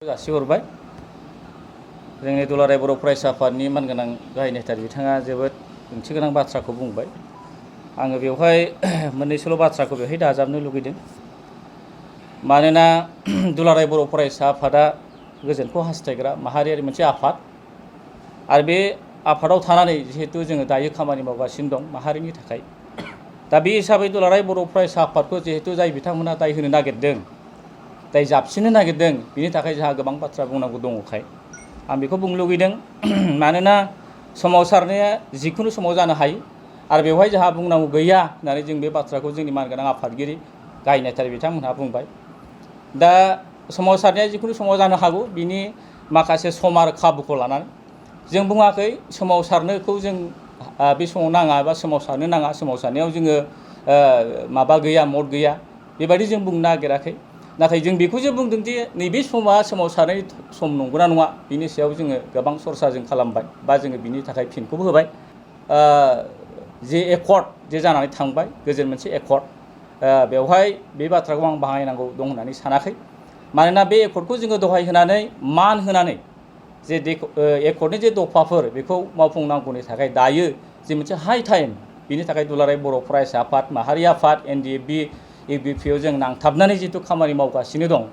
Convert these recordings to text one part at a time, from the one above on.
जासिहरबाय जोंनि दुलाराय बर' फरायसा आफादनि मानगोनां गाहाय नेहाथारि बिथाङा जोबोद ओंथिगोनां बाथ्राखौ बुंबाय। आङो बेवहाय मोननैसोल' बाथ्राखौ बेवहाय दाजाबनो लुगैदों। मानोना दुलाराय बर' फरायसा आफादा गोजोनखौ हास्थायग्रा माहारियारि मोनसे आफाद आरो बे आफादाव थानानै जिहेतु जोङो दायो खामानि मावगासिनो दं माहारिनि थाखाय। दा बे हिसाबै दुलाराय बर' फरायसा आफादखौ जिहेतु जाय बिथांमोना दाय होनो नागिरदों, दाय जाबसिननो नागिरदों, बिनि थाखाय जोंहा गोबां बाथ्रा बुंनांगौ दङखाय आं बेखौ बुंनो लुगैदों। मानोना सोमावसारनाया जिखुनु समाव जानो हायो आरो बेवहाय जोंहा बुंनांगौ गैया होननानै जों बे बाथ्राखौ जोंनि मानगोनां आफादगिरि गाहाय नेहाथारि बिथांमोनहा बुंबाय। दा सोमावसारनाया जिखुनु समाव जानो हागौ, बिनि माखासे सम आरो खाबुखौ लानानै जों बुङाखै सोमावसारनोखौ जों बे समाव नाङा एबा सोमावसारनो नाङा, सोमावसारनायाव जोङो माबा गैया, मद गैया, बेबायदि जों बुंनो नागिराखै। नाथाय जों बेखौसो बुंदों दि नैबे समा सोमावसारनाय सम नंगौना नङा बिनि सायाव जोङो गोबां सरसा जों खालामबाय बा जोङो बिनि थाखाय फिनखौबो होबाय। जे एकर्ड जे जानानै थांबाय, गोजोन मोनसे एकर्ड, बेवहाय बे बाथ्राखौ आं बाहायनांगौ दं होननानै सानाखै। मानोना बे एकर्डखौ जोङो दहाय होनानै मान होनानै जे एकर्डनि जे दफाफोर बेखौ मावफुंनांगौनि थाखाय दायो जे मोनसे हाइ टाइम, बिनि थाखाय दुलाराय बर' फरायसा आफाद, माहारि आफाद, NDFB, UBP जों नांथाबनानै जिथु खामानि मावगासिनो दं।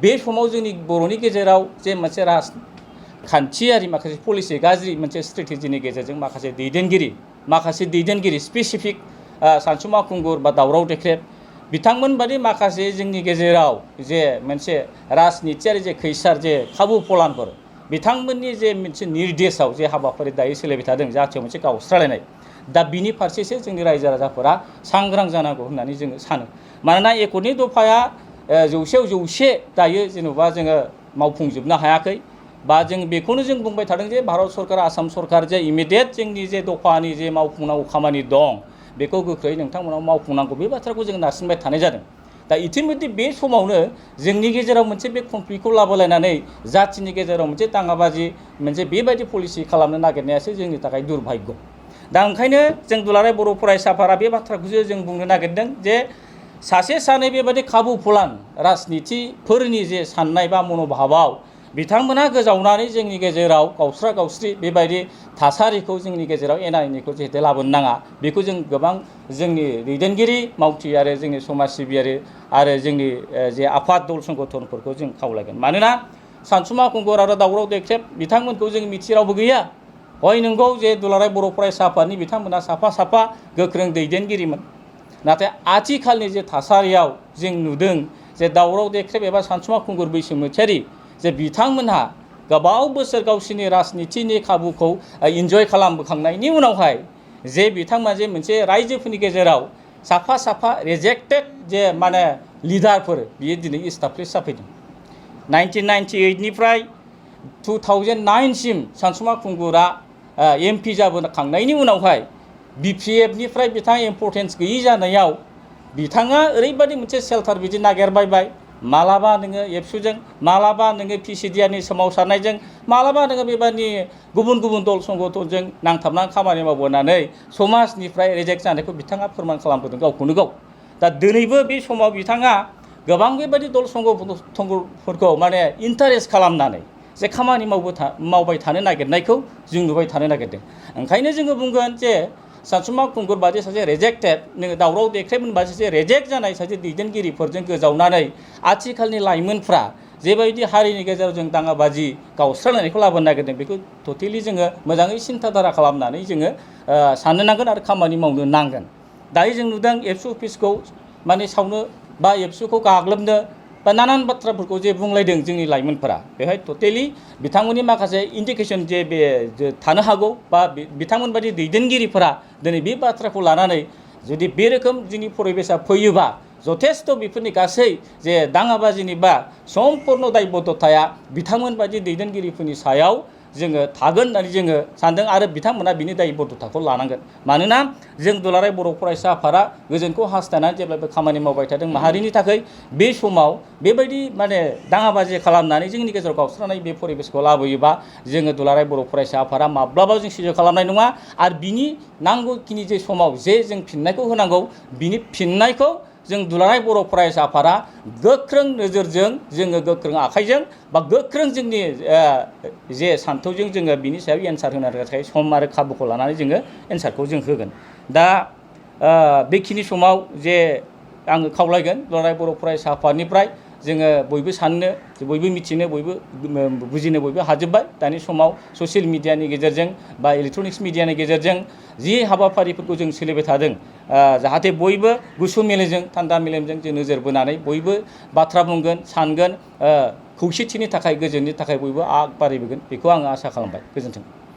बे समाव जोंनि बर'नि गेजेराव जे मोनसे राजखान्थियारि माखासे पलिसि, गाज्रि मोनसे स्ट्रेटेजिनि गेजेरजों माखासे दैदेनगिरि स्पेसिफिक सानसुमा खुंगुर बा दावराव देख्रेब बिथांमोन बादि माखासे जोंनि गेजेराव जे मोनसे राजनितियारि जे खैसार जे खाबु फलानफोर, बिथांमोननि जे मोनसे निर्देशआव जे हाबाफारि दायो सोलिबाय थादों, जाहाथे मोनसे गावस्रालायनाय, दा बिनि फारसेसो जोंनि रायजो राजाफोरा सांग्रां जानांगौ होननानै जोङो सानो। मानोना एकर्डनि दफाया 100आव 100 दायो जेनेबा जोङो मावफुंजोबनो हायाखै, बा जों बेखौनो जों बुंबाय थादों जे भारत सरकार, आसाम सरकार जे इमिडियेट जोंनि जे दफानि जे मावफुंनांगौ खामानि दं बेखौ गोख्रै नोंथांमोनाव मावफुंनांगौ, बे बाथ्राखौ जों नारसिनबाय थानाय जादों। दा इतिमध्य बे समावनो जोंनि गेजेराव मोनसे बे कनफ्लिक्टखौ लाबोलायनानै जाथिनि गेजेराव मोनसे दाङाबाजि मोनसे बेबायदि पलिसि खालामनो नागिरनायासो जोंनि थाखाय दुर्भाग्य। दा ओंखायनो जों दुलाराय बर' फरायसा आफादा बे बाथ्राखौसो जों बुंनो नागिरदों जे सासे सानै बेबायदि खाबु फलान राजनितिफोरनि जे साननाय बा मन'भाबाव बिथांमोना गोजावनानै जोंनि गेजेराव गावस्रा गावस्रि बेबायदि थासारिखौ जोंनि गेजेराव एना एनिखौ जिहेतु लाबोनो नाङा, बेखौ जों गोबां जोंनि दैदेनगिरि मावथि आरो जोंनि समाज सिबियारि आरो जोंनि जे आफाद दल संगठनफोरखौ जों खावलायगोन। मानोना सानसुमा खुंगुर आरो दावराव देख्रेब बिथांमोनखौ जों मिथि रावबो गैया। हय नंगौ जे दुलाराय बर' फरायसा आफादनि बिथांमोना साफा गोख्रों दैदेनगिरिमोन, नाथाय आथिखालनि जे थासारियाव जों नुदों जे दावराव देख्रेब एबा सानसुमा खुंगुर बैसोमुथियारि जे बिथांमोनहा गोबाव बोसोर गावसोरनि राजनितिनि खाबुखौ इन्जय खालामबोखांनायनि उनावहाय जे बिथांमोना जे मोनसे रायजोफोरनि गेजेराव साफा रिजेक्टेड जे माने लिडारफोर, बियो दिनै इस्टाब्लिश जाफैदों। 1998 निफ्राय 2009 सिम सानसुमा खुंगुरा MP जाबोखांनायनि उनावहाय BPF निफ्राय बिथाङा इम्परटेन्स गैयि जानायाव बिथाङा ओरैबायदि मोनसे सेल्टार बिदि नागिरबायबाय, मालाबा नोङो एबसुजों, मालाबा नोङो PCDRनि सोमावसारनायजों, मालाबा नोङो बेबायदि गुबुन दल संगठनजों नांथाबनानै खामानि मावबोनानै समाजनिफ्राय रिजेक्ट जानायखौ बिथाङा फोरमान खालामबोदों गावखौनो गाव। दा दिनैबो बे समाव बिथाङा गोबां बेबायदि दल संगठनफोरखौ माने इन्टारेस्ट खालामनानै जे खामानि मावबाय थानो नागिरनायखौ जों नुबाय थानो नागिरदों। ओंखायनो जोङो बुंगोन जे सानसुमा खुंगुर बादि सासे रेजेक्टेड, नोङो दावराव देख्रेब बादि सासे रेजेक्ट जानाय सासे दैदेनगिरिफोरजों गोजावनानै आथिखालनि लाइमोनफ्रा जेबायदि हारिनि गेजेराव जों दाङाबाजि गावस्रालायनायखौ लाबोनो नागिरदों, बेखौ टटेलि जोङो मोजाङै सिन्थाधारा खालामनानै जोङो साननो नांगोन आरो खामानि मावनो नांगोन। दायो जों नुदों एबसु अफिसखौ माने सावनो बा एबसुखौ गाग्लोबनो बा नानान बाथ्राफोरखौ जे बुंलायदों जोंनि लाइमोनफोरा, बेवहाय टटेलि बिथांमोननि माखासे इन्डिकेसन जे बे थानो हागौ बा बिथांमोन बायदि दैदेनगिरिफोरा दिनै बे बाथ्राखौ लानानै जुदि बे रोखोम जोंनि परिबेसा फैयोबा जथेस्थ' बेफोरनि गासै जे दाङाबाजिनि बा सम्पुर्ण दायबद्धताया बिथांमोन बायदि दैदेनगिरिफोरनि सायाव जोङो थागोन होननानै जोङो सानदों आरो बिथांमोना बिनि दायबद्धताखौ लानांगोन। मानोना जों दुलाराय बर' फरायसा आफादा गोजोनखौ हास्थायनानै जेब्लाबो खामानि मावबाय थादों माहारिनि थाखाय। बे समाव बेबायदि माने दाङाबाजि खालामनानै जोंनि गेजेराव गावस्रानाय बे परिबेसखौ लाबोयोबा जोङो दुलाराय बर' फरायसा आफादा माब्लाबाबो जों सैज' खालामनाय नङा। आरो बिनि नांगौखिनि जे समाव जे जों फिननायखौ होनांगौ, बिनि फिननायखौ जों दुलाराय बर' फरायसा आफादा गोख्रों नोजोरजों जोङो गोख्रों आखाइजों बा गोख्रों जोंनि जे सान्थौजों जोङो बिनि सायाव एन्सार होनो थाखाय सम आरो खाबुखौ लानानै जोङो एन्सारखौ जों होगोन। दा बेखिनि समाव जे आङो खावलायगोन दुलाराय बर' फरायसा आफादनिफ्राय जोङो बयबो साननो बयबो मिथिनो बयबो बुजिनो बयबो हाजोब्बाय दानि समाव ससियेल मिडियानि गेजेरजों बा इलेक्ट्रनिक्स मिडियानि गेजेरजों जि हाबाफारिफोरखौ जों सोलिबाय थादों जाहाथे बयबो गुसु मेलेमजों थान्दा मेलेमजों जों नोजोर बोनानै बयबो बाथ्रा बुंगोन सानगोन खौसेथिनि थाखाय गोजोननि थाखाय बयबो आग बारिबोगोन बेखौ आङो आसा खालामबाय। गोजोन्थों।